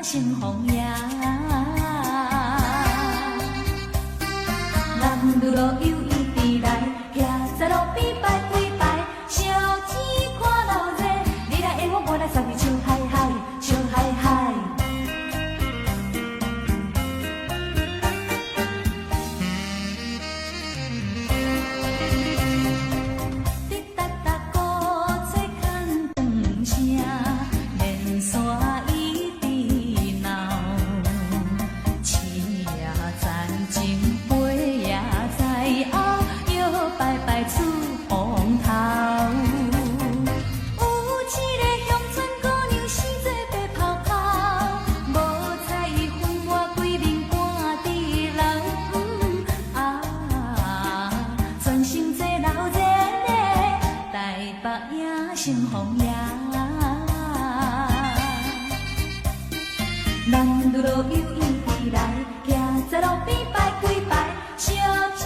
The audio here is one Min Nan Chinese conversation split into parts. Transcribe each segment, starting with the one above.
成風爺。男女老幼一致來，徛在路邊拜幾拜，燒錢看鬧熱，你來會我，我來送你笑嗨嗨，笑嗨嗨。滴答答鼓吹牵长声，連線一直鬧，市也在前，飛也在後，搖擺擺出風頭。有一个鄉村姑娘，生做白泡泡，無彩粉抹規面趕佇流。啊，全心做鬧熱的台北野生風爺。男女老幼一致來，徛在路邊拜幾拜，燒錢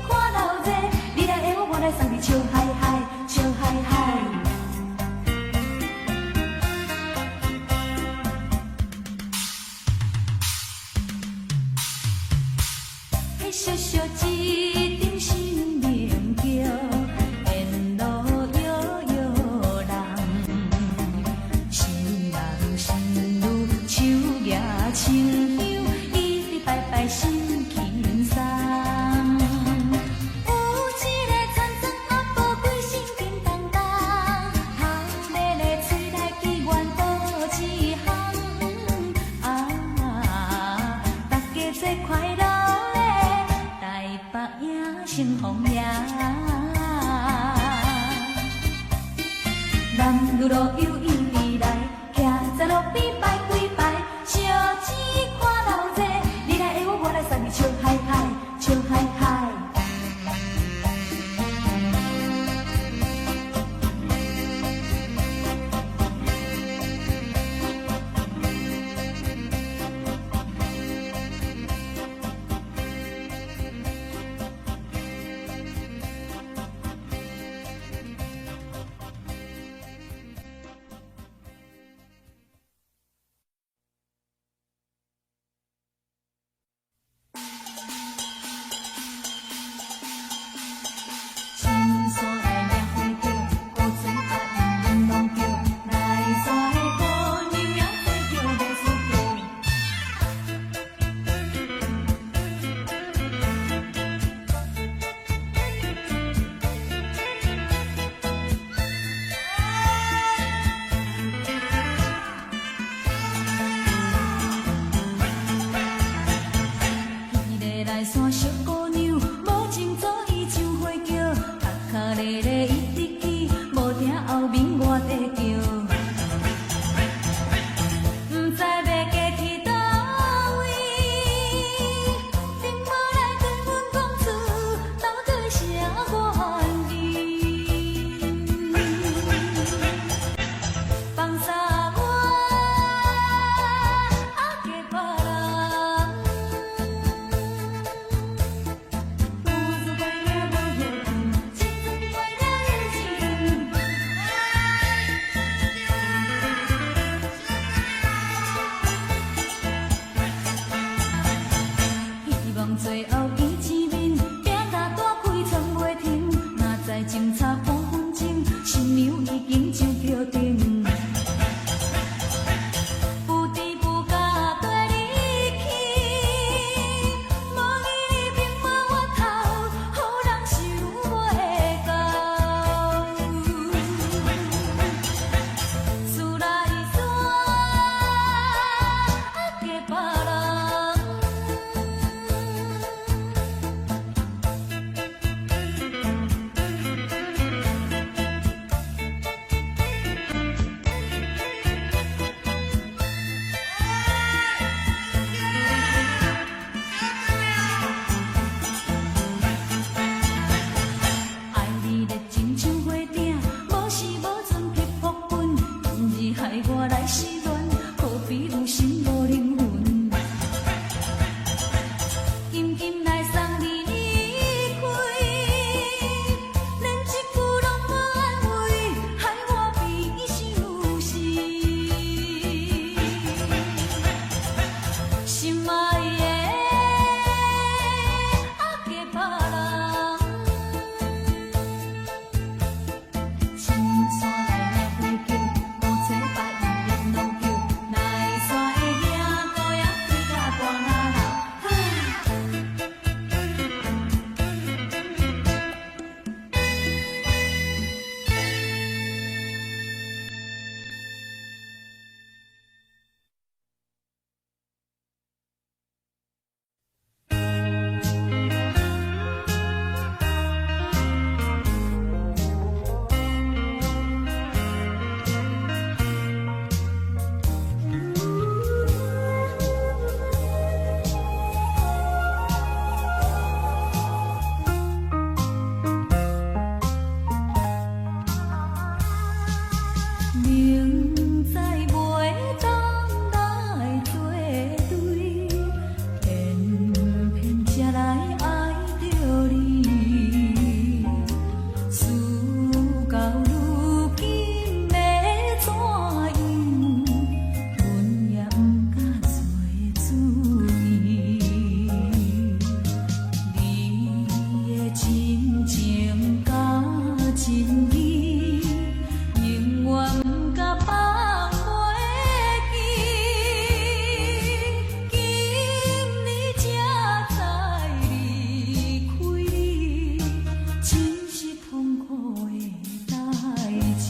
看鬧熱，你來會我，我來送你笑嗨嗨，笑嗨嗨。彼小小一頂新明橋，沿路搖搖人，新男新女手舉清香，一直拜拜心輕鬆。有一個田庄阿婆，規身緊當當，頭咧咧喙內祈願倒一項。啊，大家做快樂的台北野生風爺。男女老幼一致來，徛在路邊拜幾拜，燒錢看鬧熱，你來會我，我來送你笑嗨嗨，笑嗨嗨。明知袂當來作對，偏偏才來愛著你。事到如今欲怎樣，阮也毋敢做主意。你的真情佮真意，永遠毋敢放袂記。今年才知離開你，真是痛苦的代誌。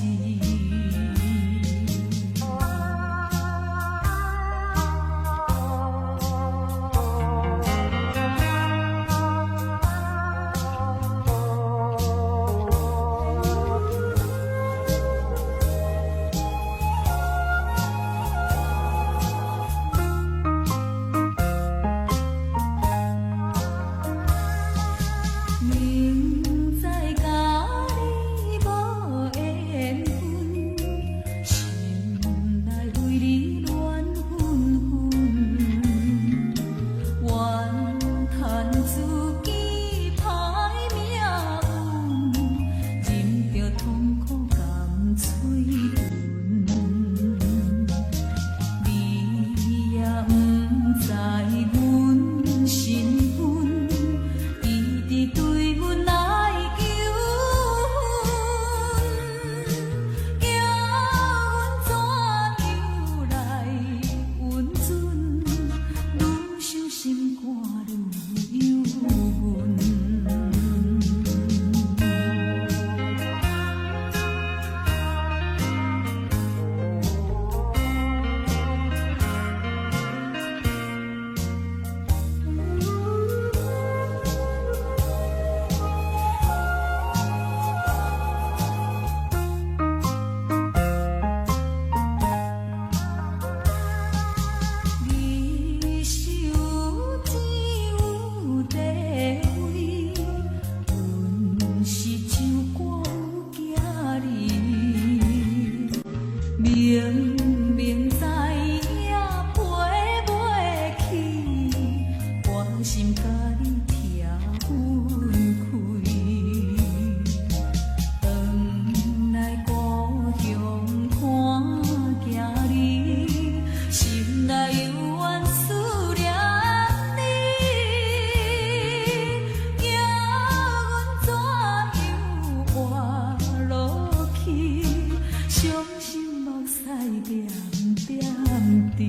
明知佮你無緣分，心內為你亂紛紛，怨嘆自己歹命運，忍著痛苦甘喙唇。你也毋知阮身份，一直對阮來求婚，叫阮怎樣來允准？愈想心肝愈憂悶。你是有錢有地位，阮是唱歌有行李。明明知影飛袂去，甘心佮你拆分開。轉來故鄉看囝兒，心內猶原思念你。叫阮怎樣活落去？傷心目屎點點滴。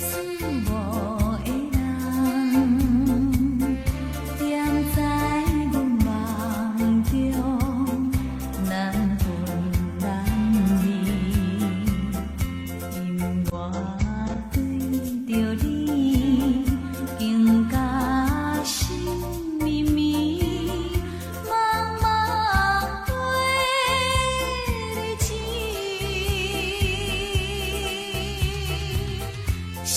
思慕的人，踮在阮夢中難分難離，因我對著你更加心綿綿，茫茫過日子，心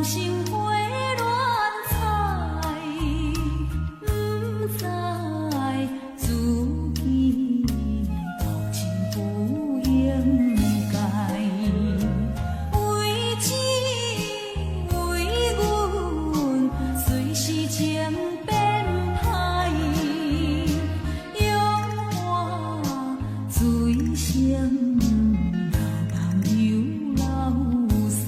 生花亂採，毋知自己厚情不應該，為錢為阮隨時情變歹，榮華醉生流動又流逝。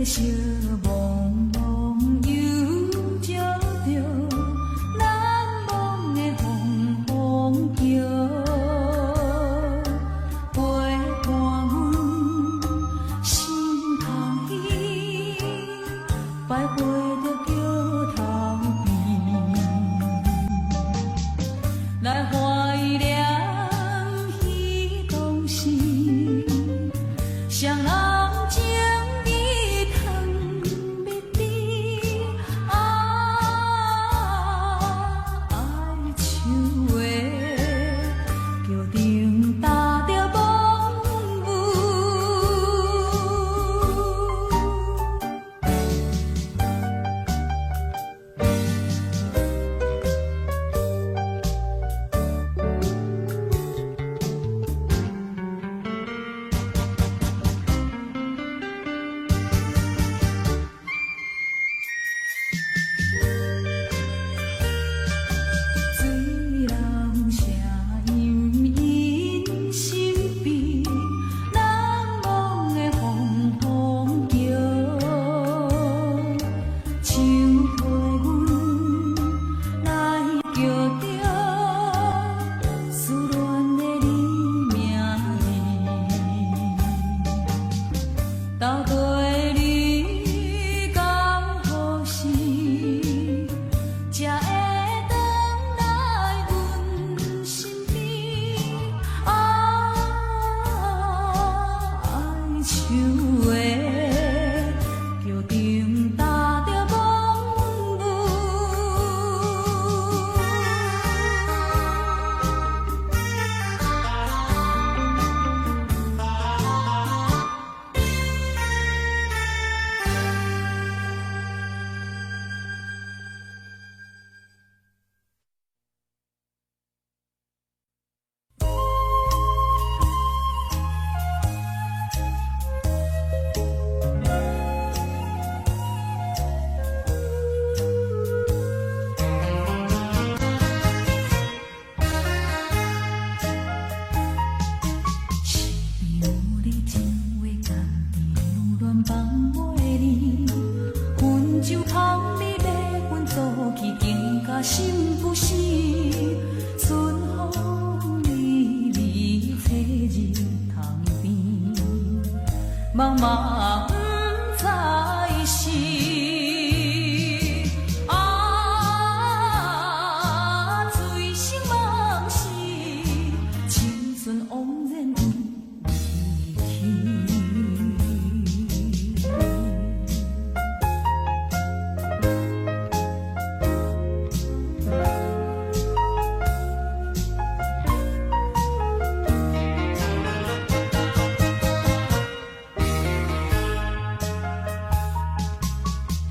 色茫茫又照著難忘的風風橋，陪伴阮心空虛，徘徊著橋頭邊，來懷念彼當時，雙人情義糖蜜甜啊，愛樹的橋頂搭著網霧。水人聲音莺身邊，難忘的風風橋，手陪阮來叫著思戀的你名字，斗地你到何時才會轉來阮身邊？啊，愛樹的橋頂搭著網霧。身邊有你情話甘甜，如暖放袂離。溫酒香味欲阮做去，更加心不死。春風微微，吹入窗邊，茫茫不知是。啊，醉生夢死，青春枉然離去。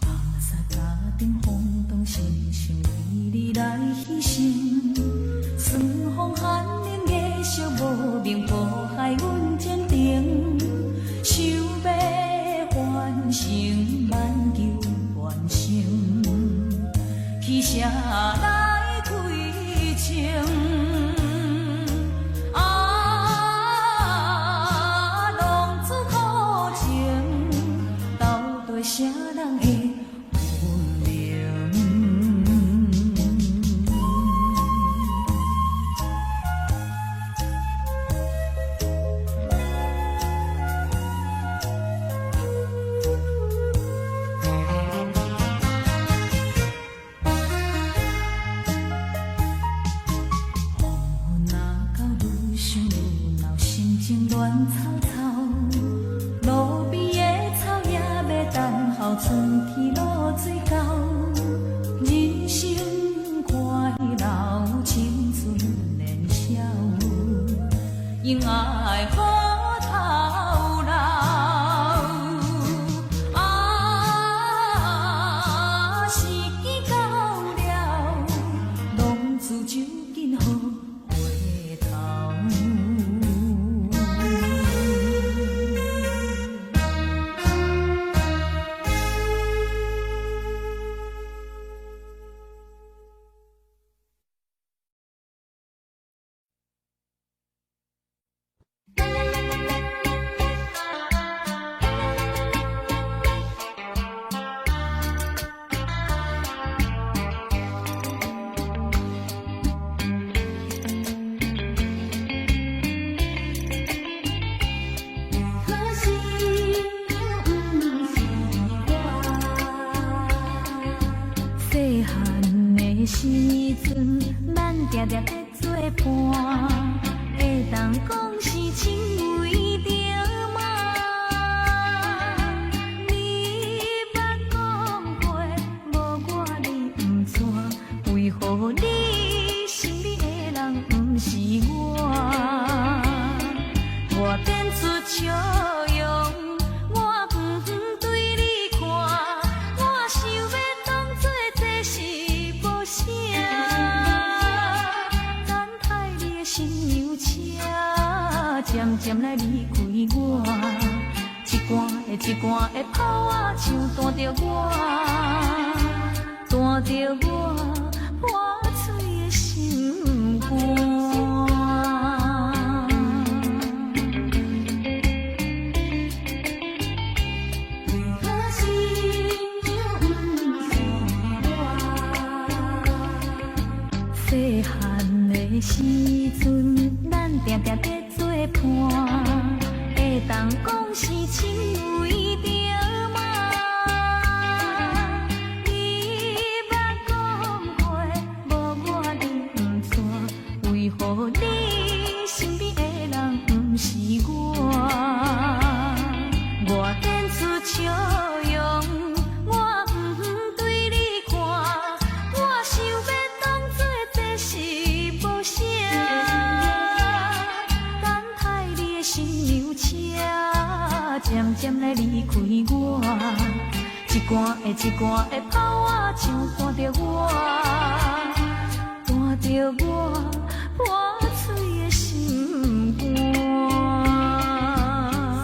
放沙甲頂風動，深深為你來犧牲。霜風寒冷，月色無明，破壞阮前程。想欲返程，萬求完成，去誰來開情？啊，浪子苦情，斗地啥人的運命？黃昏若到，愈想愈惱，心情亂糟糟。路邊的草也欲等候春天露水到。人生快老，青春年少，永愛好頭路。啊，時機到了，浪子就緊好回頭。伴，會當講是情為著嗎？你捌講過，無我你毋娶，為何你身邊的人毋是我？我展出笑容，我遠遠對你看，我想欲當作這是無啥，等待你的新娘車，漸漸來離開我，一竿的一竿的炮仔槍彈著我，彈著我破碎的心肝。為何新娘毋是我？細漢的時陣，咱定定佇做伴，會當講是情為著嗎？你捌講過，無我你毋娶，為何你身邊的人毋是我？我展出笑容，我遠遠對你看，我想欲當作這是無啥，等待你的新娘車，漸漸來離開我，一竿的一竿的炮仔槍彈著我，彈著我破碎的心肝。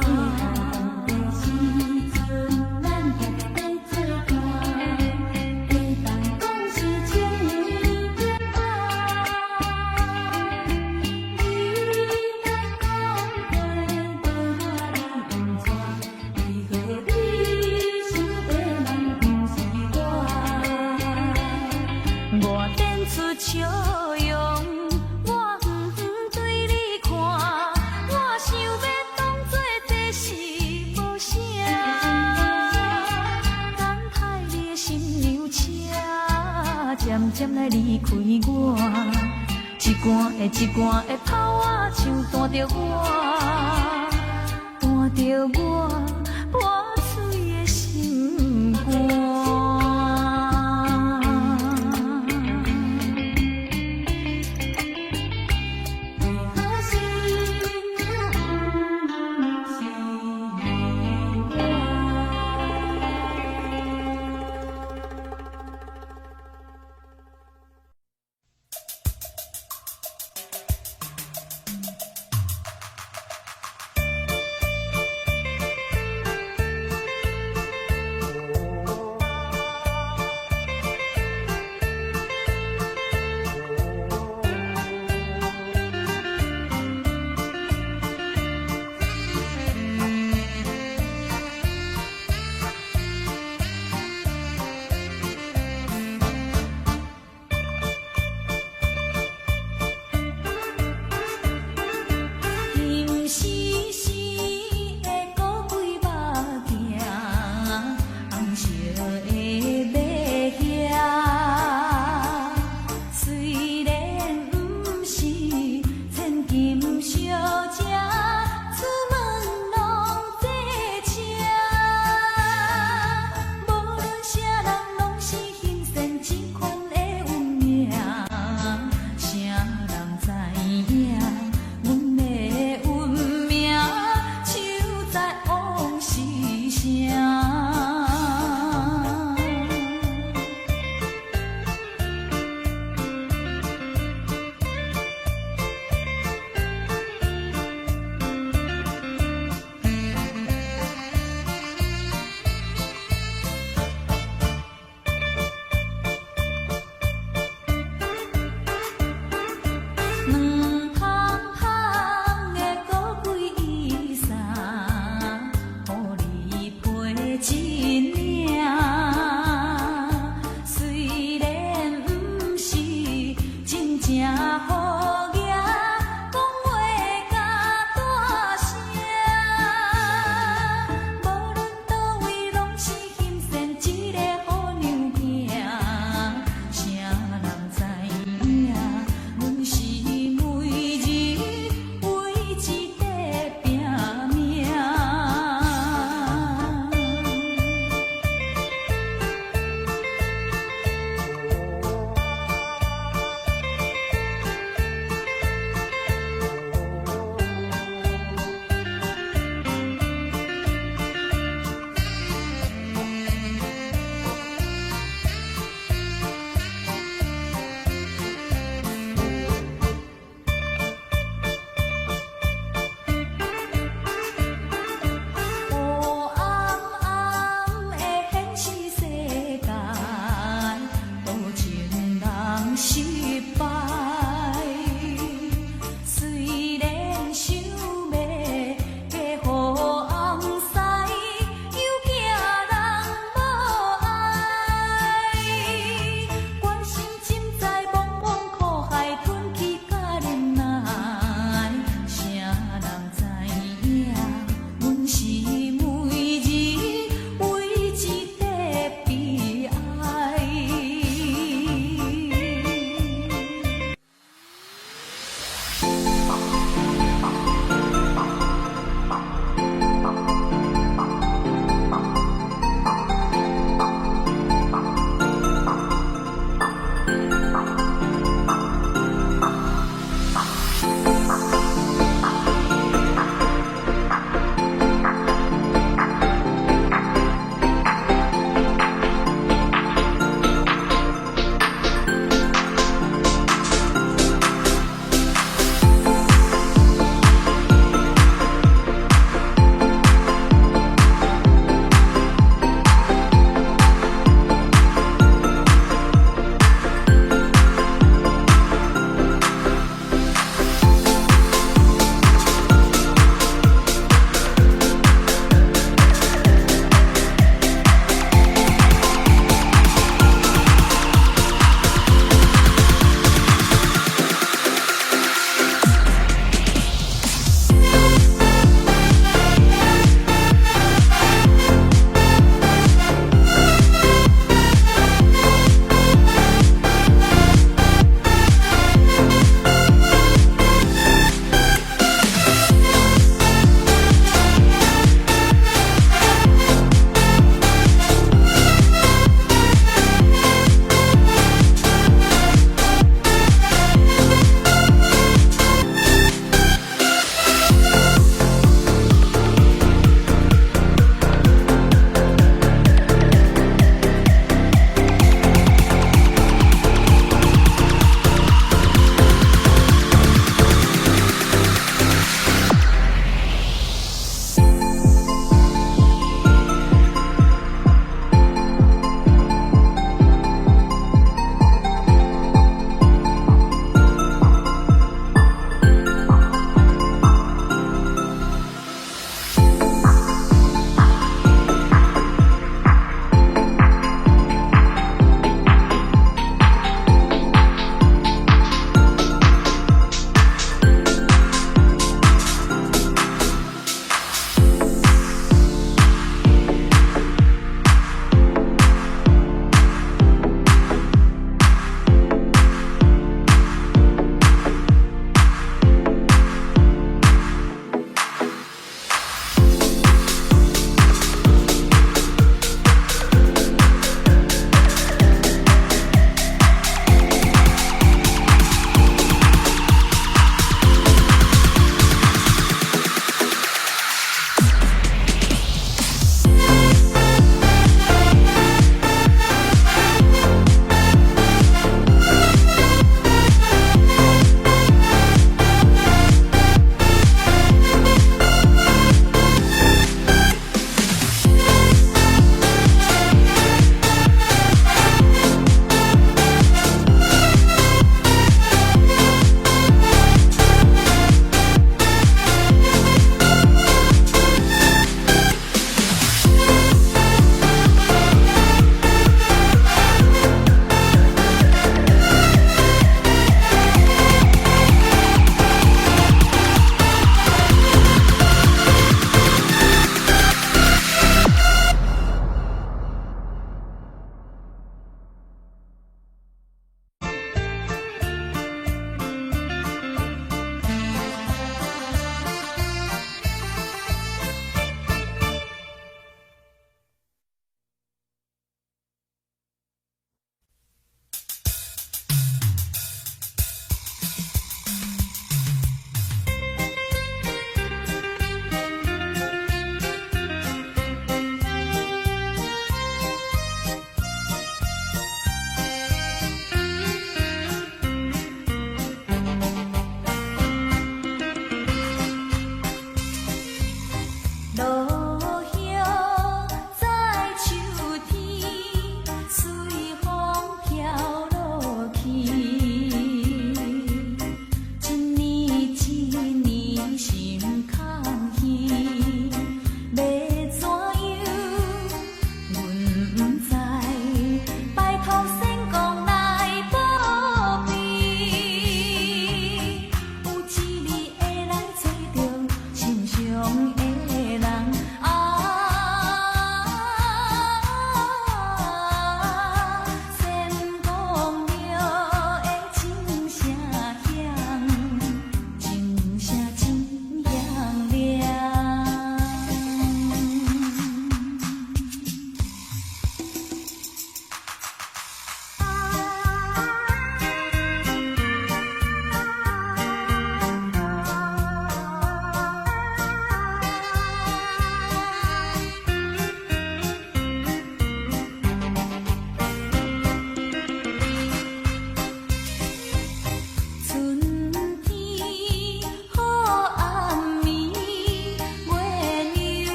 細漢的時陣，咱定定佇做伴，會當講是情為著嗎？你捌講過，無我你毋娶，為何你身邊的人毋是我？我展出笑容，我遠遠對你看，我想欲當作這是無啥，等待你的新娘車，漸漸來離開我，一竿的一竿的炮仔槍彈著我，彈著我破碎的心肝。為何新娘毋是我？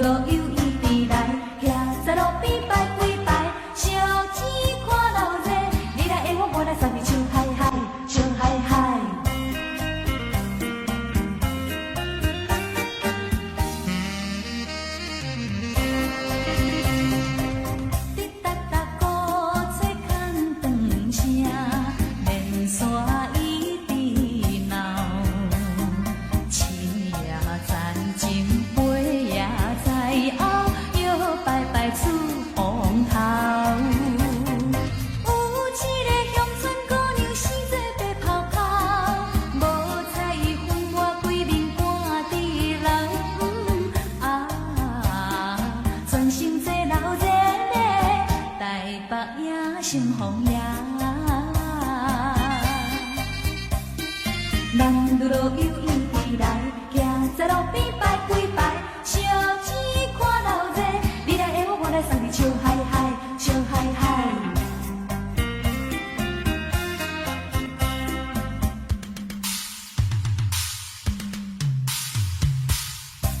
路友伊直來，徛在路邊拜幾拜，燒錢看鬧熱，你來愛我，我來送你笑嗨嗨，笑嗨嗨。滴答答鼓吹牵长声，連線伊直鬧，痴也知情，飞也知後，搖擺擺出風頭。有一个鄉村姑娘生做白泡泡，無彩伊粉抹規面趕佇流。啊，全心做鬧熱的台北影成風夜。男女老幼伊直來，徛在路邊拜幾拜，燒錢看鬧熱，你來愛我，我來送你笑嗨嗨，笑嗨嗨。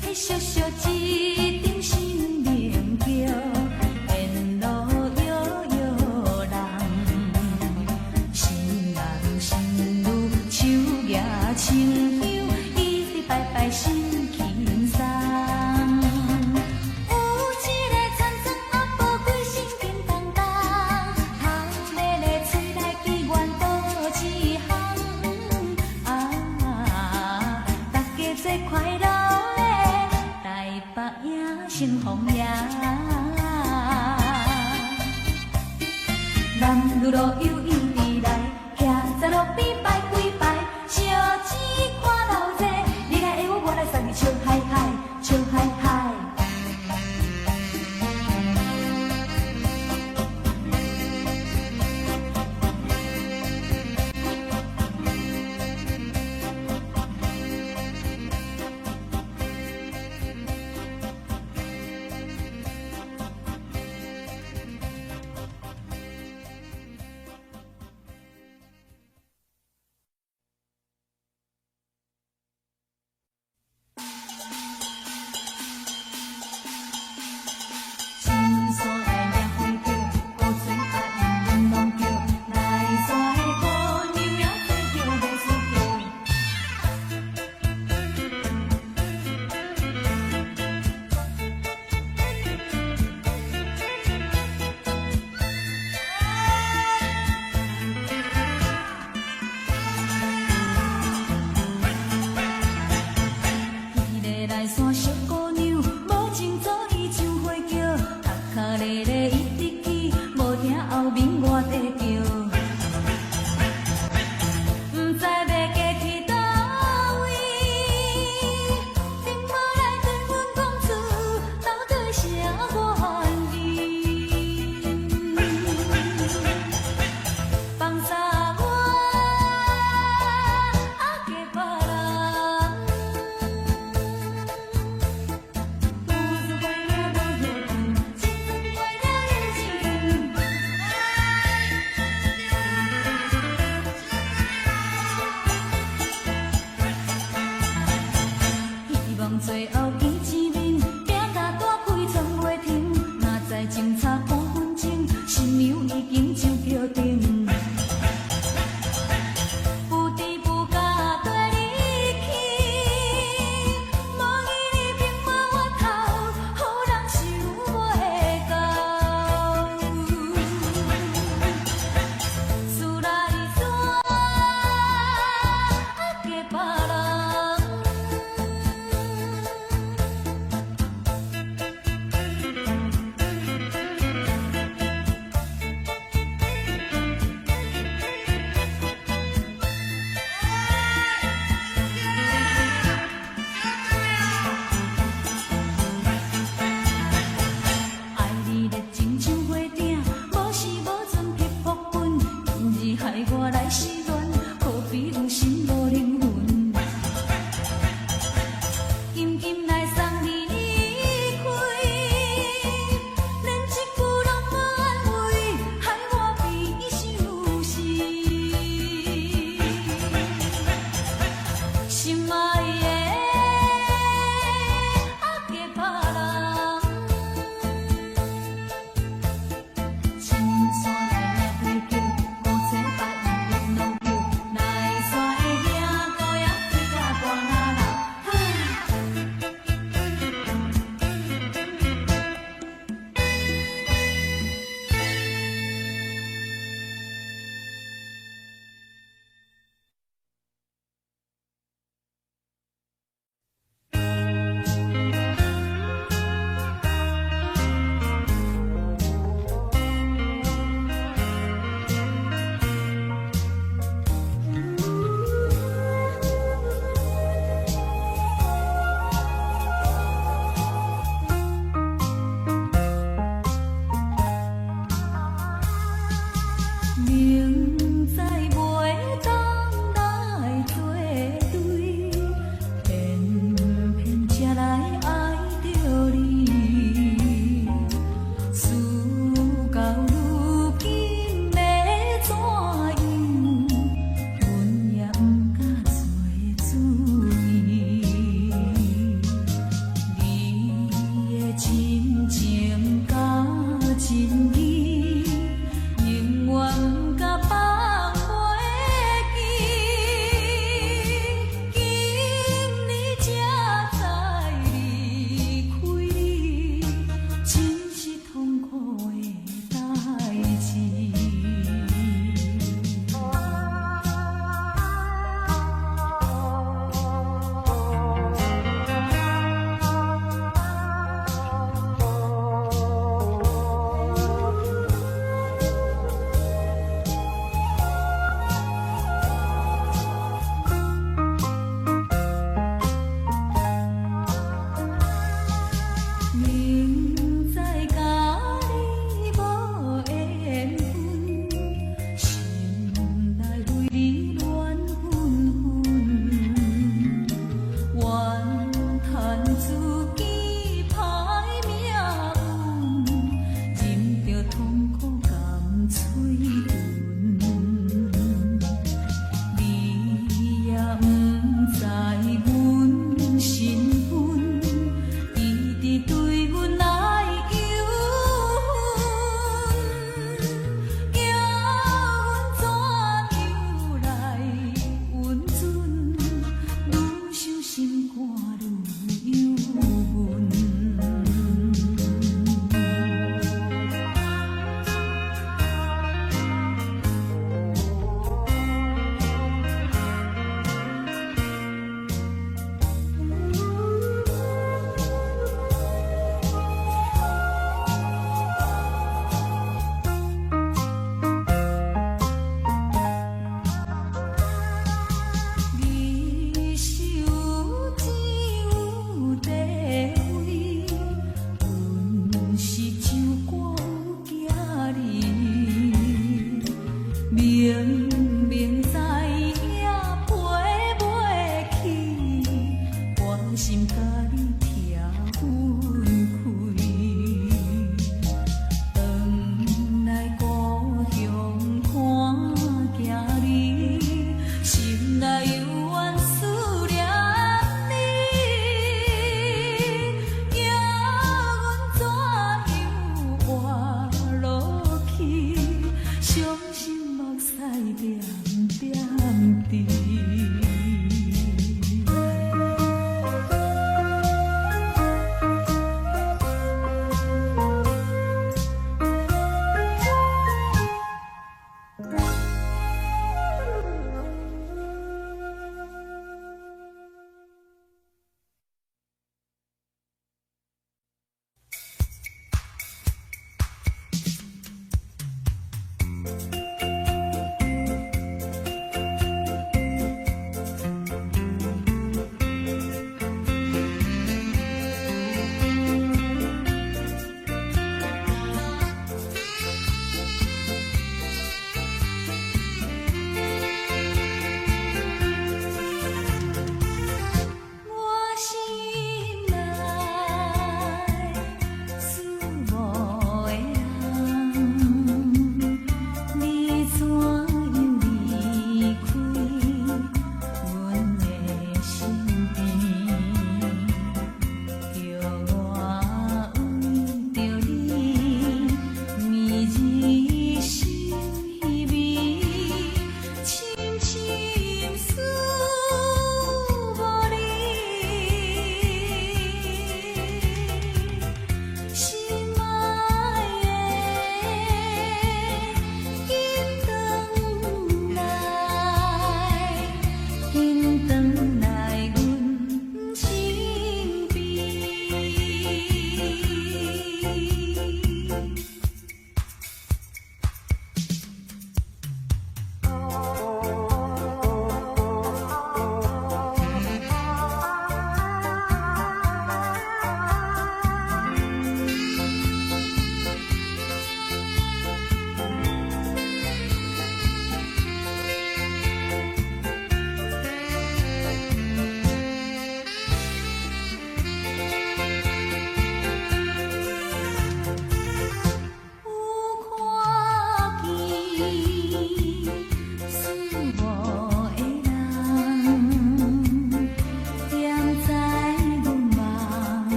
彼小小一張新明橋，沿路搖搖人，新男新女手舉清香，一直拜拜心輕鬆。有一个田庄阿婆，規身緊當當，頭咧咧喙內機願倒一項。啊，大家做快樂的台北影成風夜。男女老幼伊直來，徛在路邊拜幾拜，燒錢看鬧熱，你來愛我，我來送你笑嗨嗨，笑嗨嗨。青山的野花叫，古村阿英玲瑯叫，内山的姑娘名字叫袂输叫。伊个内山小姑娘，無情做伊像花轿，頭殼咧咧伊直去，無聽後面我在叫。毋知欲嫁去佗位，顶無來跟阮講出到底啥原因？放啥我啊嫁別人？拄子快了無歇困，青春過了的時陣。希望最後見一面，餅甲大開全袂停。若知情差半分鐘，新娘已經上轎頂。不知不覺綴離去，無義理並無源頭，予人想袂到。厝內山嫁別人。愛你熱情像火鼎，無時無陣彼縛棍，今日害我來失戀，可比有心無靈魂。金金來送你離開，連一句攏無安慰，害我變相思。心愛的